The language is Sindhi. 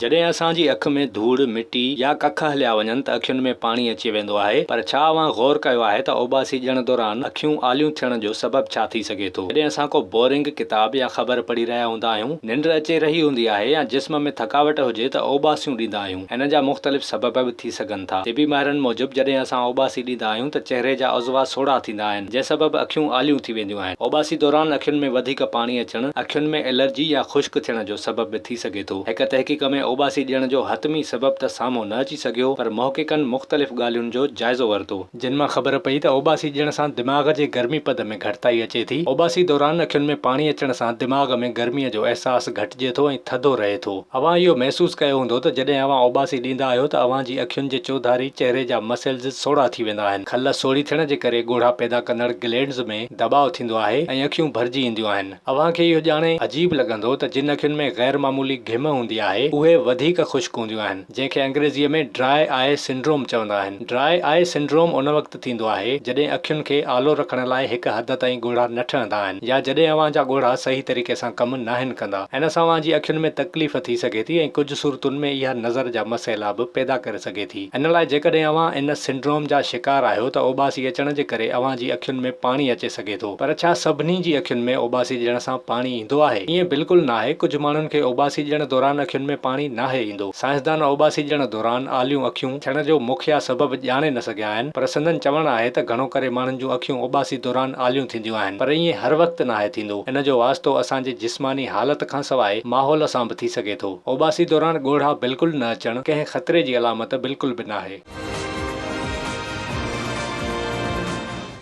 جڏهن اسان جي اک ۾ ڌوڙ، مٽي يا ڪک هليا وڃن ته اکين ۾ پاڻي اچي ويندو آهي پر ڇا اوهان غور ڪيو آهي ته اوٻاسي ڏيڻ دوران اکيون آليون ٿيڻ جو سبب ڇا ٿي سگهي ٿو؟ جڏهن اسان ڪو بورنگ ڪتاب يا خبر پڙهي رهيا هوندا آهيون، ننڊ اچي رهي هوندي آهي يا جسم ۾ ٿڪاوٽ هجي ته اوٻاسيون ڏيندا آهيون. ان جا مختلف سبب به ٿي سگهن ٿا. طبي ماهرن موجب جڏهن اسان اوٻاسي ڏيندا آهيون ته چهري جا عضوا سوڙها ٿيندا آهن جنهن سبب اکيون آليون ٿي وينديون آهن. اوٻاسي دوران اکين ۾ وڌيڪ پاڻي اچڻ، اکين ۾ الرجي يا خشڪ ٿيڻ جو سبب به ٿي سگهي ٿو. هڪ تحقيق ۾ اوٻاسي ڏيڻ جو حتمي سبب ته سامهون نه اچي سگهيو پر محققن مختلف ڳالهين جو جائزو ورتو، جن مان خبر پئي ته اوٻاسي ڏيڻ سان دماغ جي گرمي پد ۾ گهٽتائي اچي ٿي. اوٻاسي دوران اکين ۾ پاڻي اچڻ سان دماغ ۾ گرميء جو احساس گهٽجي ٿو ۽ ٿڌو رهي ٿو. اوهان اهو محسوس ڪيو هوندو ته جڏهن اوهان اوٻاسي ڏيندا آهيو ته اوهان جي اکين جي چوڌاري چهري جا مسلز سوڙها ٿي ويندا آهن. کل سوڙهي ٿيڻ جي ڪري ڳوڙها پيدا ڪندڙ گلينڊز ۾ دٻاء ٿيندو آهي ۽ اکيون ڀرجي اينديون آهن. اوهان کي اهو ڄاڻي عجيب لڳندو ته جن اکين ۾ غير معمولي گهم هوندي آهي، اهي وڌيڪ خشڪ هونديون آهن، جنهن کي انگريزيء ۾ ڊرائي آء سنڊروم چوندا آهن. ڊرائي آء سنڊروم ان وقت ٿيندو آهي، جڏهن اکين کي آلو رکڻ لاء هڪ حد تائين ڳوڙها نه ٺهندا آهن يا جڏهن اوهان جا ڳوڙها صحيح طريقي سان ڪم ناهن ڪندا. ان سان اوهان جي اکين ۾ تڪليف ٿي سگهي ٿي ۽ ڪجهه صورتن ۾ اها نظر جا مسئلا به پيدا ڪري سگهي ٿي. ان لاء جيڪڏهن اوهان ان سنڊروم جا شڪار آهيو ته اوٻاسي اچڻ جي ڪري اوهان جي اکين ۾ پاڻي اچي سگهي ٿو. پر ڇا سڀني جي اکين ۾ اوٻاسي ڏيڻ سان پاڻي ايندو آهي؟ ائين بلڪل ناهي، ڪجهه ماڻهن کي اوٻاسي ڏيڻ دوران اکين ۾ پاڻي ناهي ايندو. سائنسدان اوٻاسي ڏيڻ دوران آليون اکيون ٿيڻ جو مکيه سبب ڄاڻي نه سگهيا آهن پر سندن چوڻ آهي ته گهڻو ڪري ماڻهن جون اکيون اوٻاسي دوران آليون ٿينديون آهن پر ائين هر وقت ناهي ٿيندو. ان جو واسطو اسان جي جسماني حالت کانسواء ماحول سان به ٿي سگهي ٿو. اوٻاسي دوران ڳوڙها بلڪل نه اچڻ ڪنهن خطري جي علامت بلڪل به ناهي.